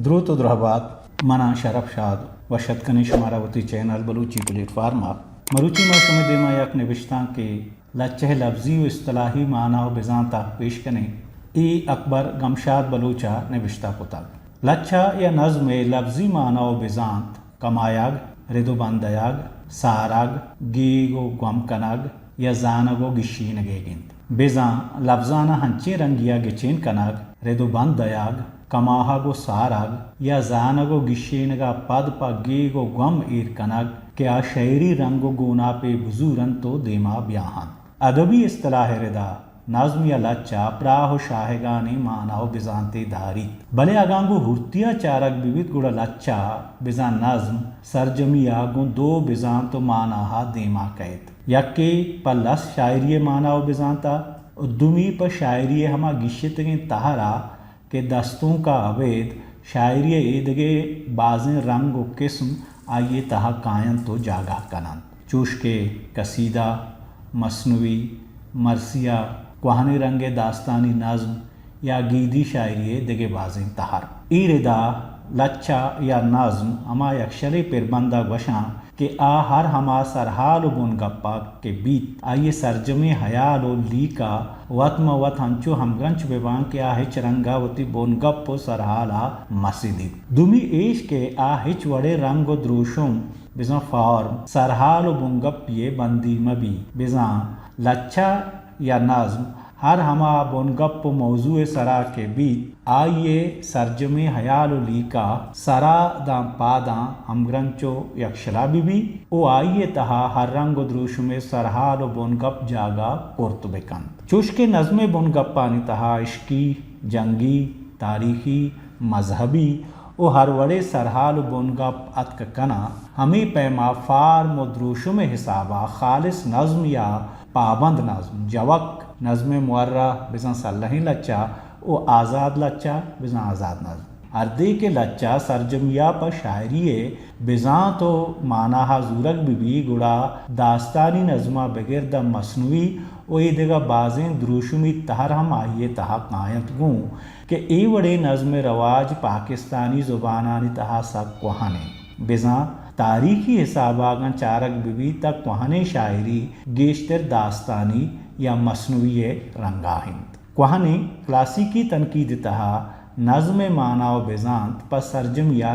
دروت و درہبات، من آں شرف شاد، وش اتک کنیں شمارا وتی چینل بلوچی پلیٹ فارم ءَ۔ مروچی ما شمئے دیما یک نبشتانکے لچہ ءِ لبزی و اصطلاحی معنا و بزانت ءَ پیش کنیں۔ اے اکبر گمشاد بلوچ ءَ نبشتہ کتگ۔ لچہ یا نظم ءِ لبزی معنا و بزانت کمایگ، رد و بند دئیگ، سارگ، گیگ و گوم کنگ یا زانگ و گیشینگ ئیگ انت۔ بزاں لبزاناں ہنچیں رنگیا گچین کنگ، رد و بند دئیگ، کماہگ و سارگ یا زانگ و گیشینگا پد پہ گیگ و گوم ایر کنگ کہ آ شئیری رنگ و گوناپے بزورنت و دیما بیاہنت۔ ادبی اصطلاح ءِ ردا نظم یا لچہ پراہ و شاہگانیں معنا و بزانتے داریت، بلے اگاں گوں ہورتیا چارگ ببیت گڑا لچہ بزاں نظم سرجمیا گوں دو بزانت و معناہا دیما کئیت۔ یکے پہ لس شاعری ءِ معنا و بزانتا و دومی پہ شاعری ءِ ہما گیشتگیں تہرا کہ دستونکا ابید شاعری ءِ ایدگہ بازیں رنگ و قسم آئی ءِ تہا کاینت و جاگہ کننت، چوش کہ قصیدہ، مثنوی، مرثیہ، کوہنیں رنگ ءِ داستانی نظم یا گیدی شاعری ءِ دگہ بازیں تہر۔ اے ردا لچہ یا نظم ہما یکشلیں پربندا گوشاں کہ آ ہر ہما سرحال و بنگپا کہ بیت، آئی ءِ سرجمیں ہیال و لیکا وت مہ وت ہنچو ہمگرنچ بباں کہ آ ہچ رنگا وتی بنگپ و سرحالا مہ سدیت۔ دومی ایش کہ آ ہچ وڑیں رنگ و دروشم، بزاں فارم، سرحال و بنگپے ءَ بندی مہ بی، بزاں لچہ یا نظم ہر ہما بنگپ و موضوع ءِ سرا کہ بیت، آئی ءِ سرجمیں ہیال و لیکا سرا داں پاداں ہمگرنچ و یکشلا بہ بی و آئی ءِ تہا ہر رنگ و دروشم ءِ سرحال و بنگپ جاگہ کرت بہ کنت۔ چوش کہ نظم ءِ بنگپانی تہا عشقی، جنگی، تاریخی، مذہبی و ہر وڑیں سرحال و بنگپ اتک کناں، ہمے پیما فارم و دروشم ءِ حسابا خالص نظم یا پابند نظم، جوک، نظم معرہ، بزاں سلہیں لچہ، و آزاد لچہ، بزاں آزاد نظم۔ ہردے کہ لچہ سرجمیا پہ شاعری ءِ بزانت و معناہا زورگ بہ بی، گڑا داستانی نظما بگر داں مثنوی و اے دگہ بازیں دروشمی تہر ہم آئی ءِ تہا کاینت گوں کہ اے وڑیں نظم ءِ رواج پاکستانی زبانانی تہا سک کوہن انت۔ بزاں تاریخی حسابا اگاں چارگ بہ بیت تہ کوہنیں شاعری گیشتر داستانی یا مثنوی ءِ رنگا انت۔ کوہنیں کلاسیکی تنقید ءِ تہا نظم ءِ معنا و بزانت پہ سرجمیا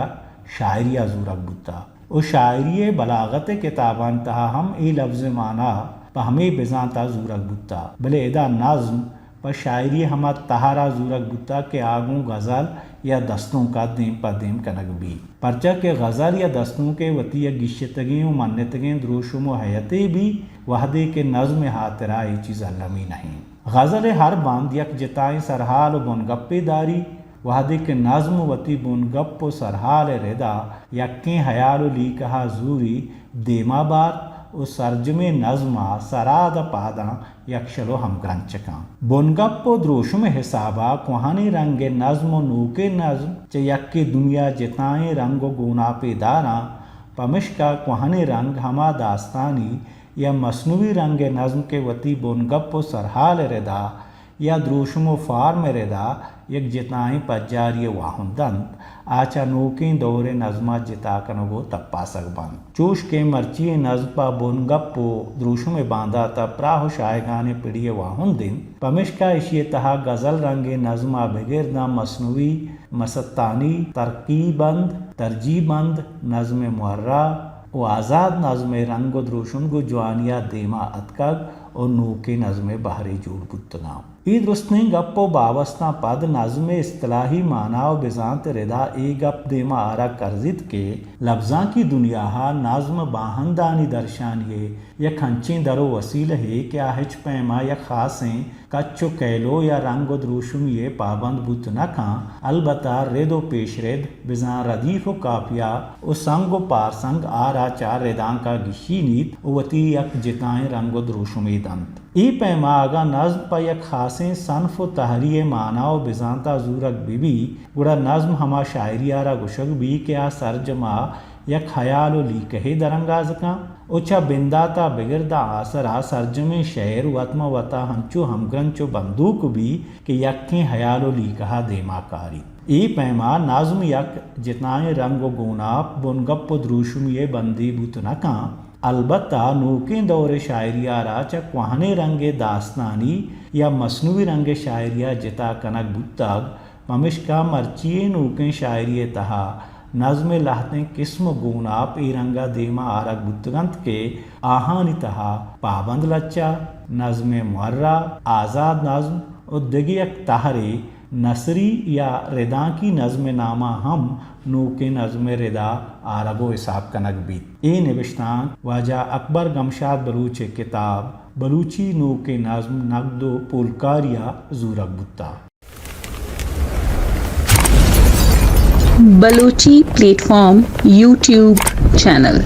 شاعریا زورگ بوتہ و شاعری ءِ بلاغت ءِ کتابانی تہا ہم اے لبز ءِ معنا پہ ہمے بزانتا زورگ بوتہ، بلے ادا نظم پہ شاعری ءِ ہما تہرا زورگ بوتہ کہ آ گوں غزل یا دستونکا دیم پہ دیم کنگ بیت۔ پرچا کہ غزل یا دستونکے وتی یک گیشتگیں و منتگیں دروشم و ہیئتے بی، وہدے کہ نظم ءِ ہاترا اے چیز المی نہ انت۔ غزل ءِ ہر بند یک جتائیں سرحال و بنگپے داری، وہدے کہ نظم وتی بنگپ و سرحال ءِ ردا یکیں ہیال و لیکہا زوری دیما بارت و سرجمیں نظما سرا داں پاداں یکشل و ہمگرنچ کنت۔ بنگپ و دروشم ءِ حسابا کوہنیں رنگ ءِ نظم و نوکیں نظم چہ یکے دومیا جتائیں رنگ و گوناپے داراں، پمشکا کوہنیں رنگ ہما داستانی یا مثنوی رنگ ءِ نظم کہ وتی بنگپ و سرحال ءِ ردا یا دروشم و فارم ءِ ردا یک جتائیں پجاری ءِ واہند انت، آ چہ نوکیں دور ءِ نظما جتا کنگ و تپاسگ بنت۔ چوش کہ مرچی ءِ نظم پہ بنگپ و دروشم ءِ بانداتا پراہ و شاہگانیں پڑی ءِ واہند انت، پمشکا اشی ءِ تہا غزل رنگیں نظما بگر داں مثنوی، مستانی، ترقی بند، ترجیع بند، نظم معرہ و آزاد نظم ءِ رنگ و دروشم گوں جوانیا دیما اتکگ و نوکیں نظم ءِ بہرے جوڑ بوتگاں۔ اے درستیں گپ و باوستاں پد نظم ءِ اصطلاحی معنا و بزانت ءِ ردا اے گپ دیما آرگ کرزیت کہ لبزانکی دنیاہا نظم باہندانی درشانی ءِ یک انچیں در و وسیلہے کہ آ ہچ پیما یک خاصیں کچ و کیلو یا رنگ و دروشمی ءِ پابند بوت نہ کن، البتہ رد و پیشرد، بزاں ردیف و قافیہ و سنگ و پارسنگ آرا چہ ردانکا گیشینیت و وتی یک جتائیں رنگ و دروشمے دنت۔ اے پیما اگاں نظم پہ یک خاصیں صنف و تہری ءِ معنا و بزانتا زورگ بہ بی، گڑا نظم ہما شاعری ءَ را گوشگ بی کہ آ سرجما یک ہیال و لیکہے درانگاز کن و چہ بنداتا بگر داں آسرا سرجمیں شئیر وت ماں وتا ہنچو ہمگرنچ و بندوک بی کہ یکیں ہیال و لیکہا دیما کاریت۔ اے پیما نظم یک جتائیں رنگ و گوناپ، بنگپ و دروشمی ء بندی بوت نہ کن۔ البتہ نوکیں دور ء شاعری ء را چہ کوہنیں رنگ ء داستانی یا مثنوی رنگ ء شاعری ء جتا کنگ بوتگ، پمشکا مرچی ء نوکیں شاعری ء تہا نظم ء لہتیں قسم و گوناپ اے رنگ ء دیما آرگ بوتگ انت کہ آہانی تہا پابند لچہ، نظم ء معرہ، آزاد نظم و دگہ یک تہرے نثری یا ردانکی نظم ء ناما ہم نوکیں نظم ء ردا آرگ و حساب کنگ بیت۔ اے نبشتانک واجہ اکبر گمشاد بلوچ ء کتاب بلوچی نوکیں نظم نگد و پولکاری ء زورگ بوتہ۔ Balochi plate form YouTube channel.